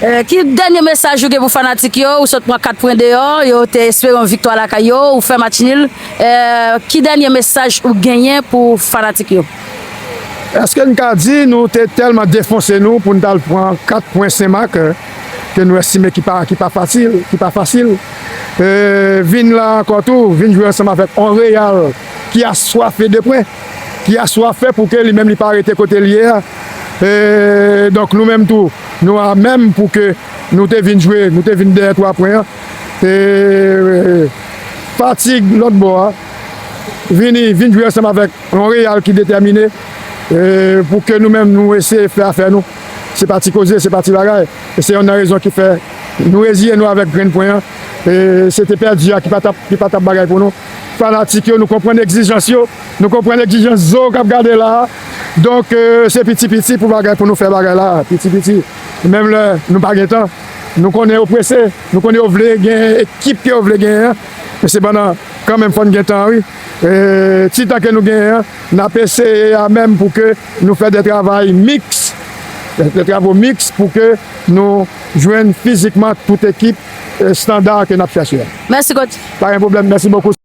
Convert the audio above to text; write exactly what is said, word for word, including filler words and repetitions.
Eh, ki dènye mesaj ou gen pou fanatik yo? Ou sot pran kat pwen deyò, yo te espere yon viktwa lakay yo, ou fè match nil. Eh, ki dènye mesaj ou genyen pou fanatik yo? Èske n ka di nou te tèlman defonse nou pou n t al pran kat pwen Senmak, eh, ke nou estime ki pa, ki pa fasil, ki pa fasil? Eh, vin la ankò tou, vin jwe ansanm avèk on Real ki aswafe de pwen, ki aswafe pou ke li menm li pa rete kote l ye a. Eh, donk nou menm tou, nou a menm pou ke nou te vin jwe, nou te vin dèyè twa pwen an. E, fatig lòt bò a, vini, vin jwe ansanm avèk yon Real ki detèmine, e, pou ke nou menm nou eseye fè afè nou. Se pa ti koze, se pa ti bagay. E se yonn nan rezon ki fè nou reziye nou avèk grenn pwen an. E se te pèdi a ki pa t ap, ki pa t ap bagay pou nou. Fanatik yo, nou konprann egzijans yo. Nou konprann egzijans zo k ap gade la a. Donk, eh, se piti piti pou bagay, pou nou fè bagay la a, piti piti. Menm lè nou pa gen tan, nou konnen yo prese, nou konnen yo vle gen ekip ke yo vle genyen an. Men sepandan, kanmenm, fò n gen tan, wi. Eh, ti tan ke nou genyen an, n ap eseye a menm pou ke nou fè de travay miks, de, de travo miks pou ke nou jwenn fizikman tout ekip, eh, estanda ke n ap chèche a. Mèsi, coach. Pa gen pwoblèm, mèsi bokou.